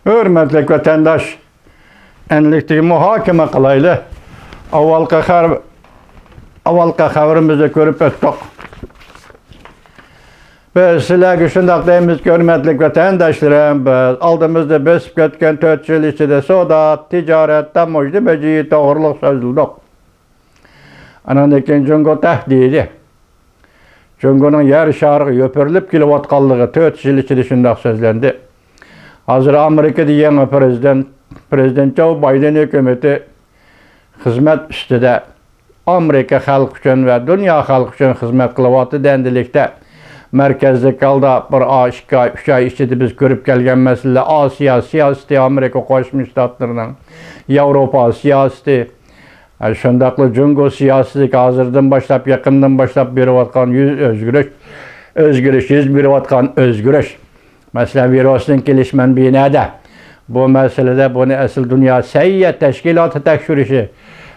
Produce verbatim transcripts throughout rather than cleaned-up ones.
ھۆرمەتلىك ۋەتەنداش، ئەنلىكتىكى مۇھاكىمە قىلايلى. ئاۋۋالقى خەۋەر-، ئاۋۋالقى خەۋىرىمىزدە كۆرۈپ ئۆتتۇق. بىز سىلەرگە شۇنداق دەيمىز، ھۆرمەتلىك ۋەتەنداشلىرىم، بىز ئالدىمىزدا بېسىپ كەتكەن تۆت يىل ئىچىدە سودا، تىجارەت، تاموژنا بېجى توغرۇلۇق سۆزلىدۇق. ئانىڭدىن كېيىن جۇڭگو تەھدىتى. جۇڭگونىڭ يەر شارىغا يوپۇرۇلۇپ كېلىۋاتقانلىقى تۆت يىل ئىچىدە شۇنداق سۆزلەندى. ھازىر ئامېرىكىدا يېڭى پىرېزىدېنت، پىرېزىدېنت جو بايدېن ھۆكۈمىتى خىزمەت ئۈستىدە، ئامېرىكا خەلقى ئۈچۈن ۋە دۇنيا خەلقى ئۈچۈن خىزمەت قىلىۋاتىدۇ. ئەمدىلىكتە مەركەزلىك ھالدا بىر ئاي، ئىككى ئاي، ئۈچ ئاي ئىچىدە بىز كۆرۈپ كەلگەن مەسىلىلەر، ئاسىيا سىياسىتى، ئامېرىكا قوشما شتاتلىرىنىڭ، ياۋروپا سىياسىتى، شۇنداقلا جۇڭگو سىياسىتىدىكى ھازىردىن باشلاپ، يېقىندىن باشلاپ بېرىۋاتقان يۈز ئۆزگىرىش، ئۆزگىرىش، يۈز بېرىۋاتقان ئۆزگىرىش. مەسىلەن، ۋىرۇسنىڭ كېلىش مەنبىيى نەدە؟ بۇ مەسىلىدە بۇنى ئەسلى دۇنيا سەھىيە تەشكىلاتى تەكشۈرۈشى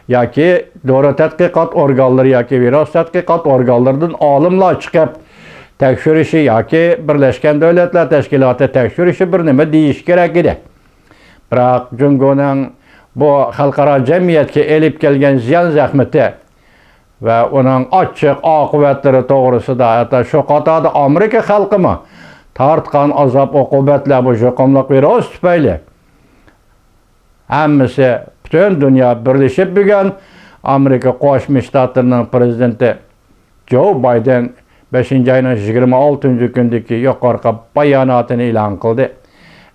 ياكى دورا تەتقىقات ئورگانلىرى ياكى ۋىرۇس تەتقىقات ئورگانلىرىدىن ئالىملار چىقىپ تەكشۈرۈشى ياكى بىرلەشكەن دۆلەتلەر تەشكىلاتى تەكشۈرۈشى بىر نېمە دېيىشى كېرەك ئىدى. بىراق جۇڭگونىڭ بۇ خەلقئارا جەمئىيەتكە ئېلىپ كەلگەن زىيان زەخمىتى ۋە ئۇنىڭ ئاچچىق ئاقىۋەتلىرى توغرىسىدا، ھەتتا شۇ قاتاردا ئامېرىكا خەلقىمۇ تارتقان ئازاب ئوقۇبەتلەر بۇ يۇقۇملۇق ۋىرۇس تۈپەيلى ھەممىسى، پۈتۈن دۇنيا بىرلىشىپ بۈگۈن ئامېرىكا قوشما شتاتلىرىنىڭ پىرېزىدېنتى جو بايدېن بەشىنچى ئاينىڭ يىگىرمە ئالتىنچى كۈنىدىكى يۇقىرىقى باياناتىنى ئېلان قىلدى.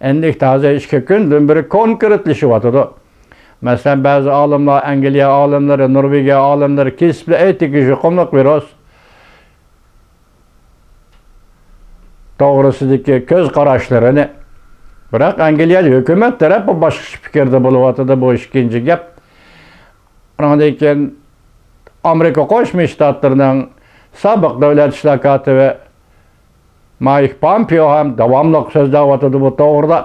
ئەمدى ھازىر ئىككى كۈندىن بېرى كونكرېتلىشىۋاتىدۇ. مەسىلەن، بەزى ئالىملار، ئەنگلىيە ئالىملىرى، نورۋېگىيە ئالىملىرى كېسىپلا ئېيتتىكى، يۇقۇملۇق ۋىرۇس توغرىسىدىكى كۆز قاراشلىرىنى. بىراق ئەنگلىيە ھۆكۈمەت تەرەپ باشقىچە پىكىردە بولۇۋاتىدۇ، بۇ ئىككىنچى گەپ. ئۇنىڭدىن كېيىن ئامېرىكا قوشما شتاتلىرىنىڭ سابىق دۆلەت ئىشلار كاتىپى مايك پامپېئو ھەم داۋاملىق سۆزلەۋاتىدۇ بۇ توغرىدا.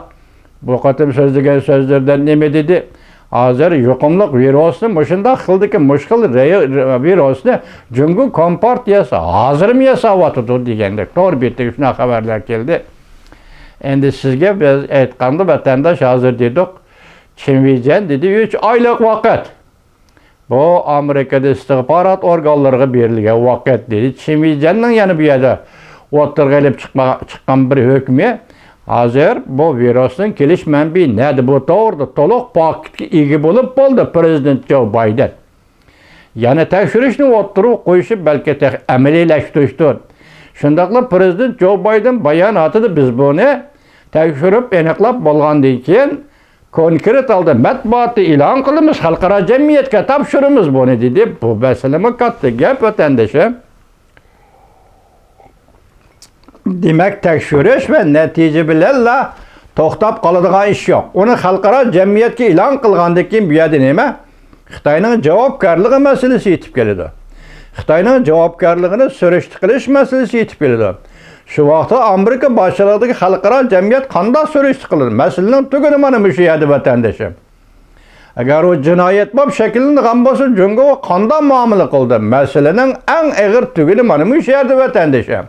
بۇ قېتىم سۆزلىگەن سۆزلىرىدە نېمە دېدى؟ ھازىر يۇقۇملۇق ۋىرۇسنى مۇشۇنداق خىلدىكى مۇشكىل رەي-، ۋىرۇسنى جۇڭگو كومپارتىيەسى ھازىرمۇ ياساۋاتىدۇ دېگەندەك تور بېتىگە شۇنداق خەۋەرلەر كەلدى. ئەمدى سىزگە بىز ئېيتقاندا ۋەتەنداش ھازىر دېدۇق، چىن ۋېيجيەن دېدى، ئۈچ ئايلىق ۋاقىت. بۇ ئامېرىكىدا ئىستىخبارات ئورگانلىرىغا بېرىلگەن ۋاقىت، دېدى. چىن ۋېيجيەننىڭ يەنە بۇ يەردە ئوتتۇرىغا ئېلىپ چىقما-، چىققان بىر ھۆكمى، ھازىر بۇ ۋىرۇسنىڭ كېلىش مەنبىيى نەدە؟ بۇ توغرىدا تولۇق پاكىتكە ئىگە بولۇپ بولدى پىرېزىدېنت جو بايدېن. يەنە تەكشۈرۈشنى ئوتتۇرىغا قويۇشى بەلكى تېخى ئەمەلىيلەشتۈرۈشتۇر. شۇنداقلا پىرېزىدېنت جو بايدېن باياناتىدا بىز بۇنى تەكشۈرۈپ ئېنىقلاپ بولغاندىن كېيىن، كونكرېت ھالدا مەتبۇئاتتا ئېلان قىلىمىز، خەلقئارا جەمئىيەتكە تاپشۇرىمىز بۇنى، دېدى. بۇ مەسىلىمۇ كاتتا گەپ، ۋەتەندىشىم. دېمەك، تەكشۈرۈش ۋە نەتىجە بىلەنلا توختاپ قالىدىغان ئىش يوق. ئۇنى خەلقئارا جەمئىيەتكە ئېلان قىلغاندىن كېيىن بۇ يەردە نېمە؟ خىتاينىڭ جاۋابكارلىقى مەسىلىسى يېتىپ كېلىدۇ. خىتاينىڭ جاۋابكارلىقىنى سۈرۈشتە قىلىش مەسىلىسى يېتىپ كېلىدۇ. شۇ ۋاقىتتا ئامېرىكا باشچىلىقىدىكى خەلقئارا جەمئىيەت قانداق سۈرۈشتە قىلىدۇ؟ مەسىلىنىڭ تۈگۈنى مانا مۇشۇ يەردە، ۋەتەندىشىم. ئەگەر ئۇ جىنايەت بولۇپ شەكىللىنىدىغان بولسا، جۇڭگوغا قانداق مۇئامىلە قىلدى؟ مەسىلىنىڭ ئەڭ ئېغىر تۈگۈنى مانا مۇشۇ يەردە، ۋەتەندىشىم.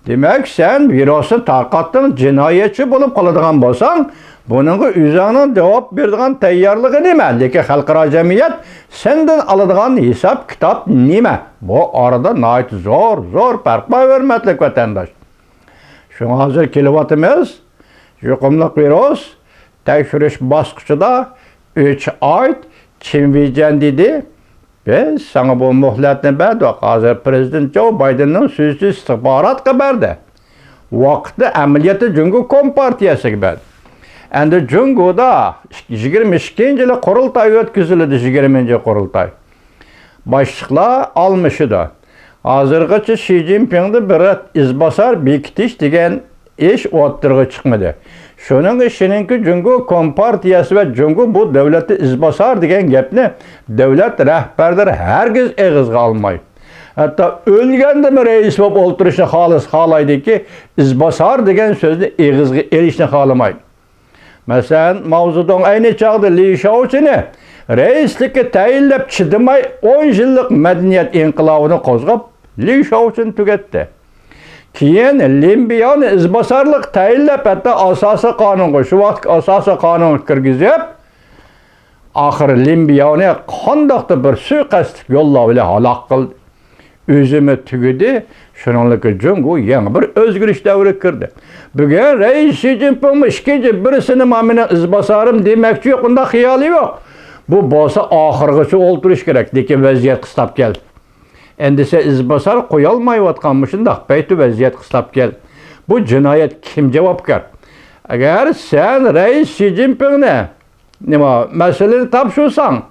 دېمەك، سەن ۋىرۇسنى تارقاتتىڭ، جىنايەتچى بولۇپ قالىدىغان بولساڭ، بۇنىڭغا ئۆزۈڭنىڭ جاۋاب بېرىدىغان تەييارلىقى نېمە؟ لېكىن خەلقئارا جەمئىيەت سەندىن ئالىدىغان ھېساب-كىتاب نېمە؟ بۇ ئارىدا ناھايىتى زور، زور پەرق بار، ھۆرمەتلىك ۋەتەنداش. شۇڭا ھازىر كېلىۋاتىمىز. يۇقۇملۇق ۋىرۇس تەكشۈرۈش باسقۇچىدا ئۈچ ئاي، چىن ۋېيجيەن دېدى. بىز ساڭا بۇ مۆھلەتنى بەردۇق. ھازىر پىرېزىدېنت جو بايدېننىڭ سۆزى ئىستىخباراتقا بەردى. ۋاقىتنى ئەمەلىيەتتە جۇڭگو كومپارتىيەسىگە بەردى. ئەمدى جۇڭگودا يىگىرمە ئىككىنچى يىلى قۇرۇلتاي ئۆتكۈزۈلىدۇ، يىگىرمىنچى قۇرۇلتاي. باشلىقلار ئالمىشىدۇ. ھازىرغىچە شى جىنپىڭدا بىر رەت ئىزباسار بېكىتىش دېگەن ئىش ئوتتۇرىغا چىقمىدى. شۇنىڭغا ئىشىنىڭكى، جۇڭگو كومپارتىيەسى ۋە جۇڭگو بۇ دۆلەتتە ئىزباسار دېگەن گەپنى دۆلەت رەھبەرلىرى ھەرگىز ئېغىزغا ئالمايدۇ. ھەتتا ئۆلگەندىمۇ رەئىس بولۇپ ئولتۇرۇشنى خالىسا خالايدۇكى، ئىزباسار دېگەن سۆزنى ئېغىزغا ئېلىشنى خالىمايدۇ. مەسىلەن، ماۋزېدۇڭ ئەينى چاغدا لى شياۋچىنى رەئىسلىككە تەيىنلەپ چىدىماي ئون يىللىق مەدەنىيەت ئىنقىلابىنى قوزغاپ، لى شياۋچىنى تۈگەتتى. كېيىن لىن بىياۋنى ئىزباسارلىق تەيىنلەپ، ھەتتا ئاساسىي قانۇنغا، شۇ ۋاقىتتىكى ئاساسىي قانۇنغا كىرگۈزۈپ، ئاخىرى لىن بىياۋنى قانداقتۇر بىر سۇيىقەستلىك يوللار بىلەن ھالاك قىلدى. ئۆزىمۇ تۈگىدى. شۇنىڭلىكى جۇڭگو يېڭى بىر ئۆزگىرىش دەۋرىگە كىردى. بۈگۈن رەئىس شى جىنپىڭمۇ ئىككىنچى بىرسىنى ما مېنىڭ ئىزباسارىم دېمەكچى يوق، ئۇنداق خىيالى يوق. بۇ بولسا ئاخىرغىچە ئولتۇرۇش كېرەك، لېكىن ۋەزىيەت قىستاپ كەلدى. ئەمدى سەن ئىزباسار قويالمايۋاتقان مۇشۇنداق پەيتتە ۋەزىيەت قىستاپ كەلدى. بۇ جىنايەت كىم جاۋابكار؟ ئەگەر سەن رەئىس شى جىنپىڭنى نېمە، مەسىلىنى تاپشۇرساڭ،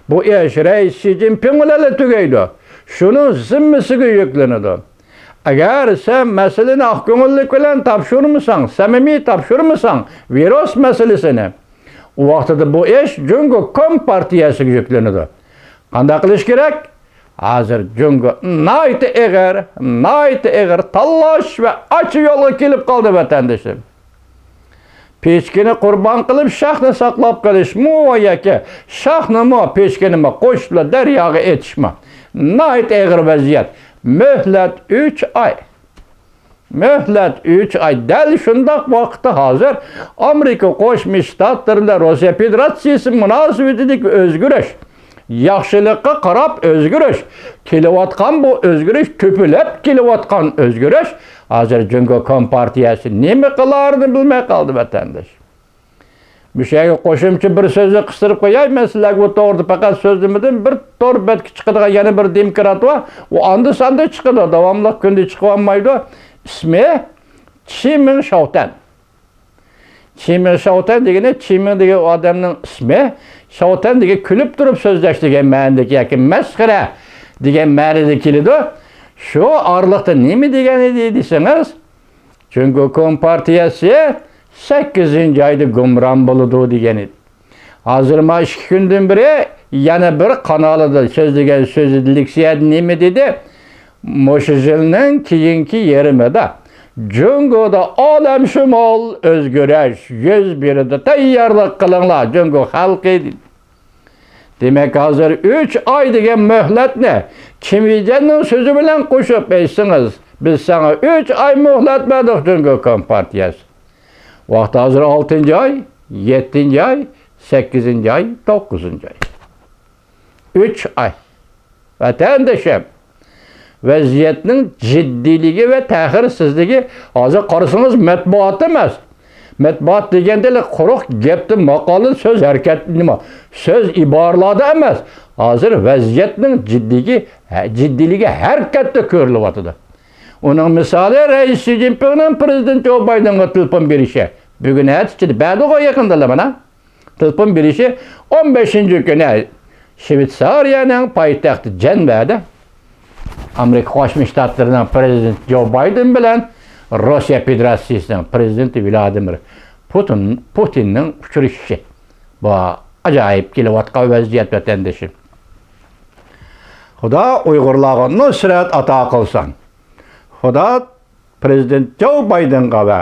بۇ ئىش رەئىس شى جىنپىڭ بىلەنلا تۈگەيدۇ. شۇنىڭ زىممىسىگە يۈكلىنىدۇ. ئەگەر سەن مەسىلىنى ئاق كۆڭۈللۈك بىلەن تاپشۇرمىساڭ، سەمىمىي تاپشۇرمىساڭ، ۋىرۇس مەسىلىسىنى، ئۇ ۋاقتىدا بۇ ئىش جۇڭگو كومپارتىيەسىگە يۈكلىنىدۇ. قانداق قىلىش كېرەك؟ ھازىر جۇڭگو ناھايىتى ئېغىر، ناھايىتى ئېغىر تاللاش ۋە ئاچا يولغا كېلىپ قالدى، ۋەتەندىشىم. پىچىكىنى قۇربان قىلىپ، شاھنى ساقلاپ قېلىشمۇ ياكى شاھنىمۇ، پىچىكىنىمۇ قوشۇپلا دەرياغا ئېتىشمۇ؟ ناھايىتى ئېغىر ۋەزىيەت. مۆھلەت ئۈچ ئاي. مۆھلەت ئۈچ ئاي. دەل شۇنداق ۋاقىتتا ھازىر ئامېرىكا قوشما شتاتلىرى بىلەن روسىيە فېدېراتسىيىسى مۇناسىۋىتىدىكى ئۆزگىرىش، ياخشىلىققا قاراپ ئۆزگىرىش، كېلىۋاتقان بۇ ئۆزگىرىش، تۆپىلەپ كېلىۋاتقان ئۆزگىرىش، ھازىر جۇڭگو كومپارتىيەسى نېمە قىلارىنى بىلمەي قالدى، ۋەتەنداش. مۇشۇ يەرگە قوشۇمچە بىر سۆزنى قىستۇرۇپ قوياي، مەن سىلەرگە بۇ توغرىدا پەقەت سۆزلىمىدىم، بىر تور بەتكە چىقىدىغان يەنە بىر دېموكرات بار، ئۇ ئاندا-ساندا چىقىدۇ، داۋاملىق كۈندە چىقىۋالمايدۇ. ئىسمى چى مىڭ شاۋتەن. چى مىڭ شاۋتەن دېگىنى، چى مىڭ دېگەن ئۇ ئادەمنىڭ ئىسمى، شاۋتەن دېگەن كۈلۈپ تۇرۇپ سۆزلەش دېگەن مەنىدىكى ياكى مەسخىرە دېگەن مەنىدە كېلىدۇ. شۇ ئارىلىقتا نېمە دېگەن ئىدى دېسىڭىز، جۇڭگو كومپارتىيەسى سەككىزىنچى ئايدا گۇمران بولىدۇ دېگەن ئىدى. ھازىر ما ئىككى كۈندىن بېرى يەنە بىر قانالىدا سۆزلىگەن سۆزىدە، لېكسىيەدە نېمە دېدى؟ مۇشۇ يىلنىڭ كېيىنكى يېرىمىدا جۇڭگودا ئالەمشۇمۇل ئۆزگىرىش يۈز بېرىدۇ، تەييارلىق قىلىڭلار، جۇڭگو خەلقى، دېدى. دېمەك، ھازىر ئۈچ ئاي دېگەن مۆھلەتنى كىم ئىر جيەننىڭ سۆزى بىلەن قوشۇپ ئېيتسىڭىز، بىز ساڭا ئۈچ ئاي مۆھلەت بەردۇق، جۇڭگو كومپارتىيەسى. ۋاقىت ھازىر ئالتىنچى ئاي، يەتتىنچى ئاي، سەككىزىنچى ئاي، توققۇزىنچى ئاي. ئۈچ ئاي. ۋەتەندىشىم، ۋەزىيەتنىڭ جىددىيلىكى ۋە تەخىرسىزلىكى، ھازىر قارىسىڭىز، مەتبۇئات ئەمەس. مەتبۇئات دېگەندە قۇرۇق گەپتە ماقالە، سۆز ھەرىكەت، نېمە، سۆز ئىبارىلەردە ئەمەس. ھازىر ۋەزىيەتنىڭ جىددىيلىكى، جىددىيلىكى ھەرىكەتتە كۆرۈلۈۋاتىدۇ. ئۇنىڭ مىسالى رەئىس شى جىنپىڭنىڭ پىرېزىدېنت جو بايدېنغا تېلېفون بېرىشى. بۈگۈن ئەتە ئىچىدە بەردىغۇ يېقىندىلا مانا. تېلېفون بېرىشى ئون بەشىنچى كۈنى شىۋېتسارىيەنىڭ پايتەختى جەنۋەدە ئامېرىكا قوشما شتاتلىرىنىڭ پىرېزىدېنتى جو بايدېن بىلەن روسىيە فېدېراتسىيىسىنىڭ پىرېزىدېنتى ۋلادىمىر پۇتىن، پۇتىننىڭ ئۇچرىشىشى. بۇ ئاجايىپ كېلىۋاتقان ۋەزىيەت، ۋەتەندىشىم. خۇدا ئۇيغۇرلارغا نۇسرەت ئاتا قىلسۇن. خۇدا پىرېزىدېنت جو بايدېنغا ۋە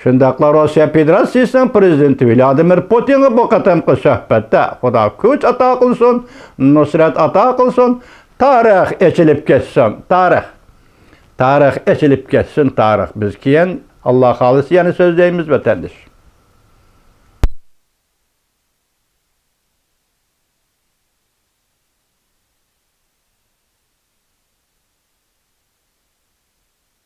شۇنداقلا روسىيە فېدېراتسىيىسىنىڭ پىرېزىدېنتى ۋلادىمىر پۇتىنغا بۇ قېتىمقى سۆھبەتتە خۇدا كۈچ ئاتا قىلسۇن، نۇسرەت ئاتا قىلسۇن، تارىخ ئېچىلىپ كەتسۇن، تارىخ. تارىخ ئېچىلىپ كەتسۇن، تارىخ. بىز كېيىن، ئاللا خالىسا، يەنە سۆزلەيمىز، ۋەتەندىش.